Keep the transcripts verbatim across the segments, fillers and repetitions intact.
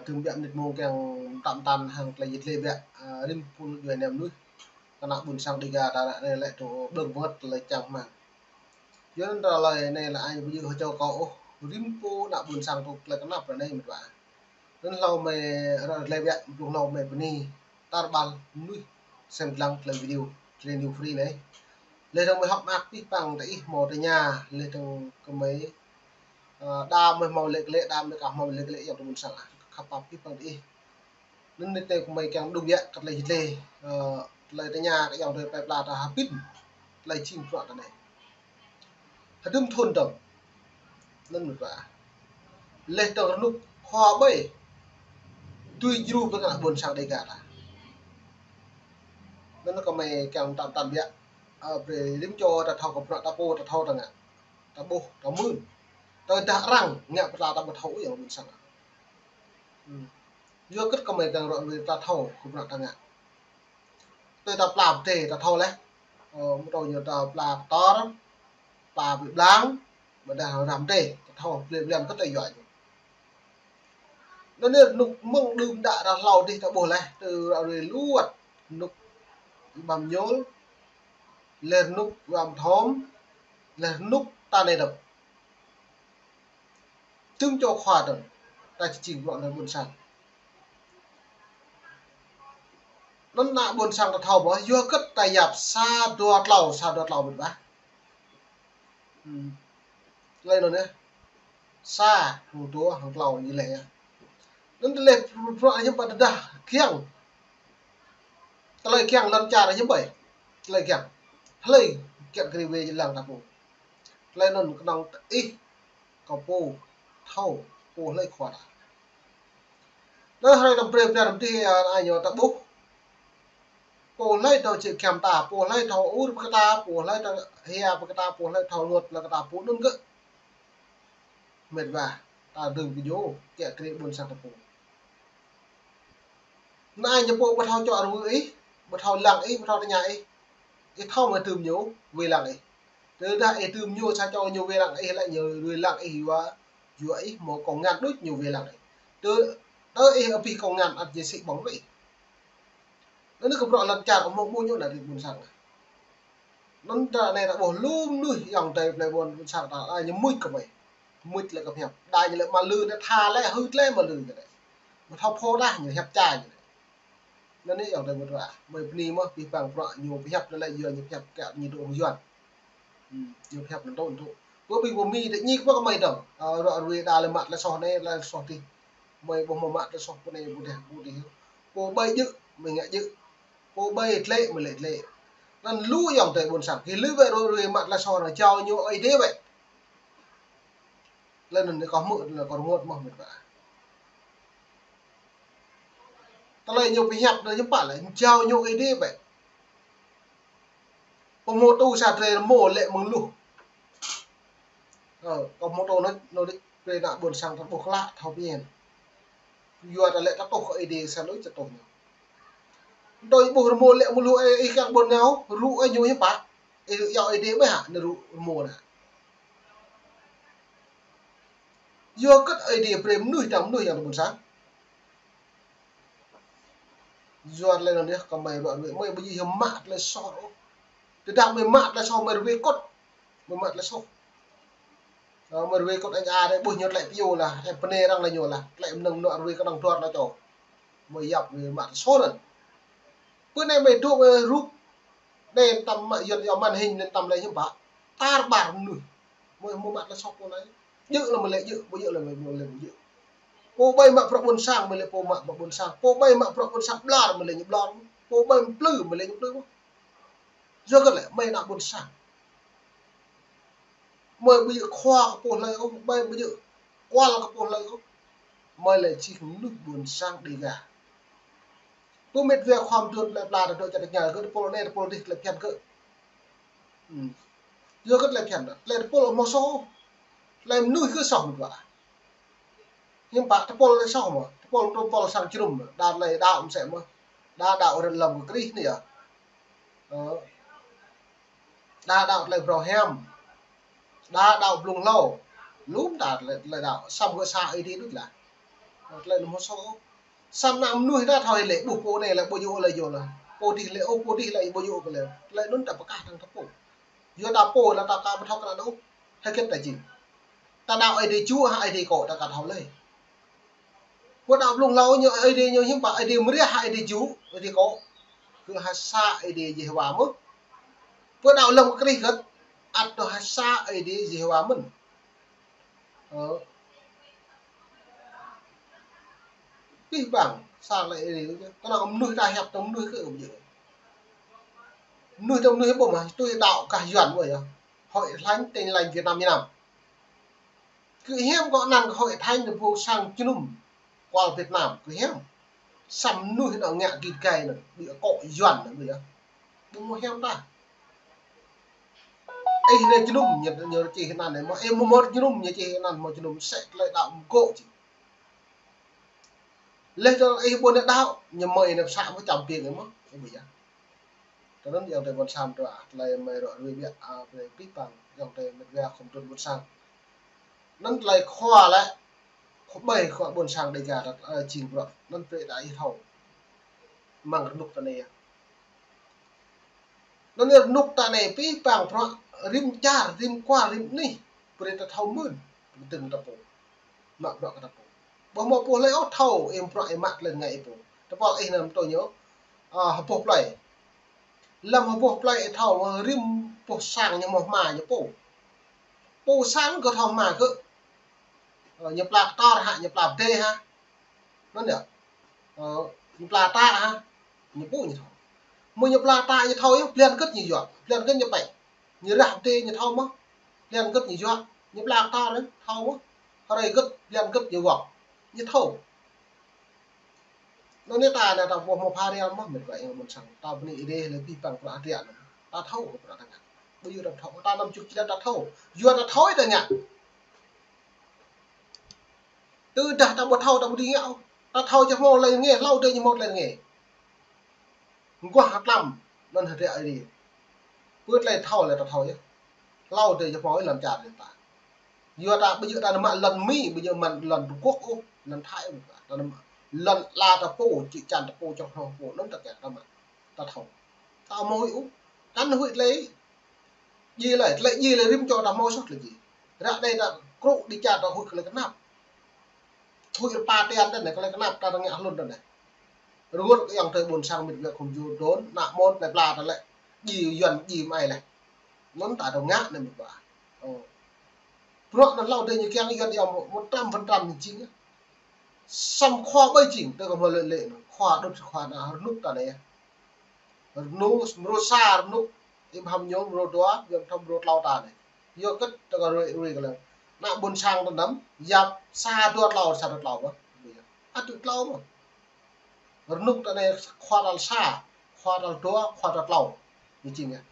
Tơm biă mơnit mông kiăng tăm tăn hăng tơlơi yit lĕ biă, a, rĭm pul djuai nem nuih. Kơ ană ƀôn sang Dega ta anai lĕ tŭ ƀơ̆ng bơngăt tơlơi čang hmang. Yua anŭn tơlơi anai lĕ ai ƀu djơ̆ hơčâo kâo ôh, rĭm pô ană ƀôn sang tŭ tơlơi kơnăp ră anai mĕt wa. Anŭn hlâo mơi ră lĕ biă, blung hlâo mơi bơni tar ƀar mơnuih sem lăng tơlơi video, tơlơi new free anai. Lĕ dong mơi hŏk mơak pih păng tơ ih hmâo tơña, lĕ dong kơ mơi, ơ, đa mơi hmâo lĕ lĕ, đa mơi ka hmâo lĕ lĕ yua tơ ƀôn sang ah, khăp pap pih păng tơ ih. Anŭn anai tơ kơ mơi kiăng đŭk biă kơ tơlơi yit lĕ, ơ, tơlơi tơña kơ yua tơ plơi pla ta hơbĭn, tơlơi jing bruă ta anai. Hơdôm thŭn dong. Anŭn mĕt wa. Lĕ dong rơnŭk khua ƀai. Tui djru ƀơi kơ ană ƀôn sang Dega ta. Anŭn kơ mơi kiăng tăm tăn biă. Ơ, brơi rĭm čô ta thâo kơ bruă ta pô ta thâo ta ngă. Ta ƀuh, ta mưn. Tơdah arăng ngă pơtla ta ƀu thâo yua ƀôn sang. Hmm. Yua kơ kơ mơi kiăng ră ruai ta thâo kơ bruă ta ngă. Tui ta pla pơdai ta thâo lĕ. Ơ, mơ̆ tơl ñu ta pla kơtor, pla ƀĭ blang, ƀôdah răm pơdai ta thâo, ƀlĕ ƀlĕ kơ tơlơi yua ñu. Anŭn anai rơnŭk mơ̆ng đưm đă ră hlâo dih ta ƀuh lĕ, tơ ră ruai luăt, rơnŭk Y Bham Nhôl, lĕ rơnŭk Y Bham Thom, lĕ rơnŭk ta anai dong. Tơm čô khua dong, ta či jing bruă ană ƀôn sang. Anŭn ană ƀôn sang ta thâo ƀơh, yua kơ ta yap sa dua tlâo, sa dua tlâo mĕt wa. Hmm. Tơlơi anŭn yơh. Sa, hăng dua, hăng tlâo, ñu lĕ yơh. Anŭn tơlơi bruă ñu pă tơdah kiăng. Tơlơi kiăng lŏn čar ñu ƀai. Tơlơi kiăng. Hlơi kiăng kơ rĭm wai lăng ta pô. Tơlơi anŭn kơnơ̆ng tơ ih kơ pô thâo, pô hlơi khua ta. Anŭn hrơi tơm brơi brơi tơm dih, a, ai ñu ta ƀuh. Pô hlơi thâo či kiăng ta, pô hlơi thâo ur pơkă ta, pô hlơi thâo hia pơkă ta, pô hlơi thâo luăt pơkă ta, pô anŭn kơ. Mĕt wa, ta đơ̆ng kơ ñu, kiăng kơ rĭm ƀôn sang ta pô. Anai ñu pô ƀu thâo čŏk rơwang ih, ƀu thâo lăng ih, ƀu thâo tơña ih. Ih thâo mơi tơm ñu wai lăng ih. Tơdah ih tơm ñu sa čô ñu wai lăng ih lĕ ñu wai lăng ih yua, yua ih hmâo kông ngăn đôč ñu wai lăng ih. Tơ, tơ ih abih kông ngăn ăt ñu sĭ ƀơ̆ng wai. Anŭn kơ bruă lŏn čar kơ hmâo ƀu ñu ană rĭm ƀôn sang. Anŭn ta anai ta ƀuh lu mơnuih yua tơ plơi ƀôn ƀôn sang ta, a, ñu mŭt kơ mơi. Mŭt lĕ kơ pơhiăp. Đa ñu lĕ mă lư anai tha lĕ hưt lĕ mă lư ñu lĕ. Mă thâo phô đah ñu hiăp ča ñu lĕ. Anŭn anai yua tơ mơ̆t wa. Mơi bơni mơ̆ pih păng bruă ñu pơhiăp lĕ yua ñu pơhiăp kơ ñu dŏ hăng Yuan. Hmm, ñu pơhiăp anŭn tŭ tŭ. Pơ ƀing pơ Mi tơ ñik pơ kơ mơi dong. A, ră ruai đa lĕ mă tơlơi soh anai, tơlơi soh dih. Mơi ƀuh mă mă tơlơi soh pơ anai pơ dih, pơ dih. Pô ƀai djơ̆, mơi ngă djơ̆. Pô ƀai tlĕ, mơi lĕ tlĕ. Anŭn lu yua tơ ƀôn sang. Kơ lu wai ră ruai mă tơlơi soh anŭn jao ñu Ơi Adai wai. Lĕ anŭn kơ hmư̆, lĕ kơ rơngot mơ̆ mĕt wa. Tơlơi ñu pơhiăp anŭn ñu pă lĕ, jao ñu Ơi Adai wai. Pơhmutu sa drơi rơmô lĕ mơ̆ng luh. Ơ, pơhmutu anŭn, anŭn dih, drơi ană ƀôn sang ta ƀuh klă, thâo pơñen. Yua ta lĕ ta tŏh kơ Ơi Adai sa lơi ta tŏh ñu. Tui ƀuh rơmô lĕ mơ̆ng luh, ơ, ih kiăng ƀôn ngao, rŭ ơ ñu hiư̆m pă. Ih rŭ yua Ơi Adai mơi hă, anŭn rŭ rơmô anŭn. Yua kơ Ơi Adai brơi mơnuih dang mơnuih yua tơ ƀôn sang. Yua tơlơi anŭn yơh kơ mơi ră ruai, mơi ƀu djơ̆ mă tơlơi soh ôh. Tơdah mơi mă tơlơi soh mơi rơwai kŭt. Mơi mă tơlơi soh. Ơ, mơi rơwai kŭt anai a dih ƀuh ñu tơlơi pioh lah, ơ, bơnai arăng lĕ ñu lah, tơlơi mơnơ̆ng anŭn rơwai kơnơ̆ng duar anŭn čô. Mơi yap mơi mă tơlơi soh anŭn. Pơ anai mơi dŏ mơi rŭ. Anai tăm mă Yuan yua màn hình anŭn tăm lĕ hiư̆m pă. Tar ƀar mơnuih. Mơi hmâo mă tơlơi soh pô anai. Djơ̆ lĕ mơi lĕ djơ̆, ƀu djơ̆ lĕ mơi lĕ ƀu djơ̆. Pô ƀai mă bruă ƀôn sang mơi lĕ pô mă bruă ƀôn sang. Pô ƀai mă bruă ƀôn sang ƀlŏr mơi lĕ ñu ƀlŏr. Pô ƀai mă plư mơi lĕ ñu plư. Yua kơ lĕ mơi ană ƀôn sang. Mơi ƀu djơ̆ khua kơ pô hlơi ôh, mơi ƀu djơ̆ kual kơ pô hlơi ôh. Mơi lĕ jing mơnuih ƀôn sang Dega. Pơmĭn wai khua mơdưn plơi pla ta dŏ čar ta ña kơ tơpul anai tơpul dih tơlơi phiăn kơ. Hmm. Yua kơ tơlơi phiăn, tơlơi tơpul hmâo soh. Tơlơi mơnuih kơ soh mơ̆n wa. Hiư̆m pă tơpul tơlơi soh mơ̆, tơpul tơpul sang jơnum, đa tơlơi đaŏ mơsĕ mơ̆. Đa đaŏ rơ̆t lăm kơ Krist anai yơh. Ơ. Đa đaŏ tơlơi phrâo hiam. Đa đaŏ blung hlâo. Lŏm đa tơlơi, tơlơi đaŏ. Samơ̆ kơ sa Ơi Adai đôč lah. Tơlơi anŭn hmâo soh. Samơ̆ ană mơnuih ta thâo lĕ, ƀuh pô anai lĕ ƀu djơ̆ lĕ djơ̆ lĕ. Pô adih lĕ, ôh, pô adih lĕ ƀu djơ̆ kơ lĕ. Tơlơi anŭn ta pơkah hăng ta pô. Yua ta pô lĕ ta aka ƀu thâo kơ anŭn ôh. Hơget ta jing. Ta đaŏ Ơi Adai ču hă Ơi Adai kô̆ ta aka thâo lĕ. Pô đaŏ blung hlâo ñu Ơi Adai ñu hiư̆m pă Ơi Adai mơriah hă Ơi Adai ču, Ơi Adai kô̆. Kơ ha sa Ơi Adai Yêhôwa mơ̆n. Pô đaŏ lăm Krist hơget, ăt tơ ha sa Ơi Adai Yêhôwa mơ̆n. Ơ. Pih bang, sa lĕ Ơi Adai, kơnơ̆ng mơnuih ta hiăp tơ mơnuih kơ ƀu djơ̆. Mơnuih tơ mơnuih ƀu mă, tui đaŏ kah Yuan ƀu yơh. Hội Thánh Tin Lành Việt Nam, Việt Nam. Kơ hiam kơ anăn kơ Hội Thánh tơ phung sang jơnum kual Việt Nam, kơ hiam. Samơ̆ mơnuih anŭn ngă git gai anŭn, ƀu kô̆ Yuan anŭn ƀu yơh. Ƀu mơ̆ hiam ta. Ih anai jơnum ñu, ñu čih anăn anai, mơ̆ ih mơ̆ mơ̆ jơnum ñu čih anăn, mơ̆ jơnum sĕ tơlơi đaŏ mơgô̆ čih. Leh tơ ih ƀu anai đaŏ, ñu mơ̆ ih anai pơsă mơ̆ čăm piêng ih mơ̆, ih ƀu yơh. Tơ anŭn ayŏng adơi ƀôn sang tơ, tơlơi mơi rŏ rui biă, a, brơi pih bang, ayŏng adơi mĕt wa khŏm tŭ ƀôn sang. Anŭn tơlơi khua lĕ, khua ƀai khua ƀôn sang Dêga ta, ơ, jing bruă, anŭn brơi ta ih thâo. Mơ̆ng rơnŭk ta anai yơh. Anŭn rơnŭk ta anai pih bang bruă rĭm čar, rĭm kual, rĭm anih, brơi ta thâo mơ̆n, pơdơ̆ng ta pô. Mă bruă kơ ta pô. Ƀu hmâo pô hlơi ôh thâo, ih bruă ih mă tơlơi ngă ih pô. Tơpă ih anăm tui ñu, a, hơboh plơi. Lăm hơboh plơi ih thâo, rĭm boh sang ñu hmâo hma ñu pô. Pô sang kơ thâo hma kơ. Ơ, ñu pla kơtor hă, ñu pla pơdai hă. Anŭn yơh. Ơ, ñu pla tă hă. Ñu pô ñu thâo. Mơ̆ ñu pla tă ñu thâo yơh, blan hơget ñu yua, blan hơget ñu pĕ. Ñu rah pơdai ñu thâo mơ̆. Blan hơget ñu yua, ñu pla kơtor anŭn thâo mơ̆. Hrơi hơget, blan hơget ñu wŏk. Ñu thâo. Anŭn anai ta anai ta ƀu hmâo pha rel mơ̆, mĕt wa ayŏng ƀôn sang. Ta bơni Ơi Adai lĕ pih bang bruă hơdră anŭn. Ta thâo kơ bruă ta ngă. Ƀu djơ̆ ta thâo, ta anăm čuk čơđeh ta thâo. Yua ta thâo ta ngă. Tơdah ta ƀu thâo ta ƀu dưi ngă ôh. Ta thâo či hmâo tơlơi rơngai, hlâo adih ñu hmâo tơlơi rơngai. Mơguah hơtlam, anŭn hơdră Ơi Adai. Pơ tơlơi thâo lĕ ta thâo yơh. Hlâo adih či hmâo lŏn čar ta. Yua ta ƀu djơ̆ ta anăm mă lŏn Mi, ƀu djơ̆ mă lŏn Trung Quốc ôh, lŏn Thái ôh. Ta anăm mă lŏn ala ta pô, čư̆ čan ta pô, čŏk hnŏ pô, anŭn ta kiăng ta mă. Ta thâo. Ta hmâo huĭ ôh. Kăn huĭ tơlơi djai lĕ, tơlơi djai lĕ rĭm čô ta hmâo soh tơlơi djai. Ră anai ta krŭ đi čar ta huĭ kơ tơlơi kơnap. Huĭ rơpa tian tơ anai, kơ tơlơi kơnap ta ngă hlŭn tơ anai. Rơngot kơ ayŏng adơi ƀôn sang mĕt wa khŏm djru tơl, ană mơ̆n plơi pla ta lĕ. Djai Yuan djai mơai lĕ. Anŭn ta dŏ ngă anai mĕt wa. Ơ. Bruă anŭn hlâo adih ñu kiăng Yuan yơh một trăm phần trăm ñu jing yơh. Samơ̆ khua ƀai jing, tơ kơ hmâo lĕ lĕ anŭn. Khua đŭt khua ană rơnŭk ta anai yơh. Rơnŭk, mrô sa rơnŭk, ih pơhăm ñu mrô dua, yua thâo mrô tlâo ta anai. Yua hơget ta kơ rui, rui kơ lĕ. Ană ƀôn sang ta anăm, yap sa dua tlâo, sa dua tlâo mơ̆. Ăt dua tlâo mơ̆. Rơnŭk ta anai khua tal sa, khua tal dua, khua tal tlâo. Ñu jing yơh.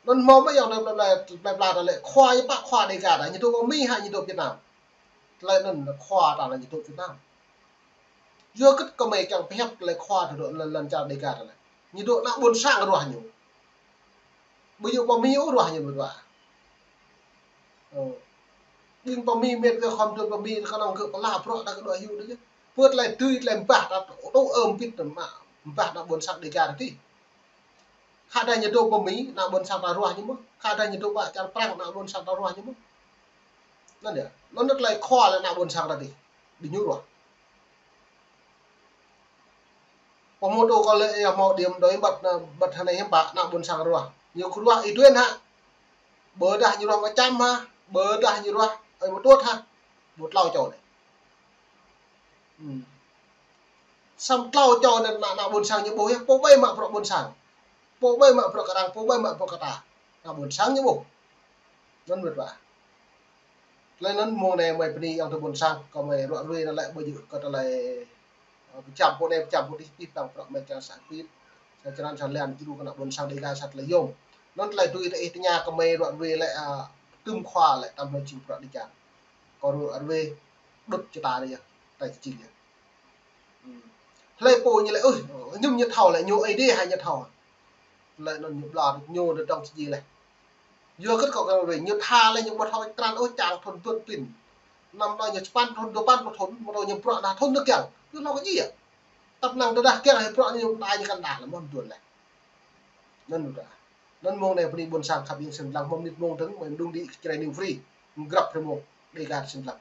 Anŭn hmâo mơ̆ ayŏng adơi plơi pla, plơi pla ta lĕ khua ñu pă khua Dêga ta, ñu dŏ Mi hă ñu dŏ Việt Nam. Tơlơi anŭn khua ta lĕ ñu dŏ Việt Nam. Yua hơget kơmơi kiăng pơhiăp tơlơi khua ta dŏ lŏn, lŏn čar Dêga ta lĕ. Ñu dŏ ană ƀôn sang ruah ñu. Ƀu djơ̆ pơ Mi ôh ruah ñu mơ̆n wa. Ơ. Ƀing pơ Mi mĕt wa khŏm dŏ pơ Mi kơnơ̆ng gơ̆ pơala bruă ta kơ dŏ hyu đôč yơh. Pơ tơlơi tui tơlơi mbah ta tŭ ơm pit ta mă mbah ană ƀôn sang Dêga ta tih. Khă dah ñu dŏ pơ Mi, ană ƀôn sang ta ruah ñu mơ̆. Khă dah ñu dŏ pơ čar Prăng, ană ƀôn sang ta ruah ñu mơ̆. Anŭn yơh. Anŭn tơlơi khua lĕ ană ƀôn sang ta tih. Ƀing ñu ruah. Pơhmutu kơ lĕ yơh hmâo điểm đối bật, bật hơnai hiư̆m pă ană ƀôn sang ruah. Ñu kơ ruah ih duen hă. Ƀôdah ñu ruah mơčăm hă. Ƀôdah ñu ruah ơi mơtuôt hă. Ƀu tlâo čô anai. Hm. Samơ̆ tlâo čô anŭn ană, ană ƀôn sang ñu ƀuh yơh, pô ƀai mă bruă ƀôn sang. Pô ƀai mă bruă kơ arăng, pô ƀai mă bruă kơ ta. Ană ƀôn sang ñu ƀuh. Anŭn mĕt wa. Tơlơi anŭn mông anai mơi bơni ayŏng adơi ƀôn sang, kơ mơi ruă rui anŭn lĕ ƀu djơ̆ kơ tơlơi, ơ, pơčăm pô anai, pơčăm pô adih, pih bang bruă mơi kiăng sa pit. Sa črăn sa lan djru kơ ană ƀôn sang Dêga sa tơlơi yôm. Anŭn tơlơi tui ta ih tơña kơ mơi ruă rui lĕ, ơ, tơm khua lĕ tăm hlơi jing bruă Dêga. Kơ ruă rui đŭt čơta anai yơh, ta či jing yơh. Hlơi pô ñu lĕ, ơ, ñu, ñu thâo lĕ, ñu Ơi Adai hă ñu thâo. Lĕ anŭn ñu ƀlŏr, ñu dŏ dŏng či djai lĕ. Yua hơget kơ kơ ñu tha lĕ ñu ƀu thâo trăn ôh čang thun tuan pin. Năm anai ñu sapăn thŭn, dua păn pluh thŭn, mơ̆ ñu bruă anai thŭn tơ kiăng. Ñu lŏ kơ djai. Tăp năng tơdah kiăng hĭ bruă ñu, đa ñu kăn đa lăm mơ̆n dun lĕ. Anŭn dah. Anŭn mơ̆ng anai bơni ƀôn sang khăp ing sĭn lăng, mơ̆ng mơnit mơ̆ng dơ̆ng, mơ̆ng đung đĭ Jrai New Free. Grăp rơmông, đĭ gah sĭn lăng.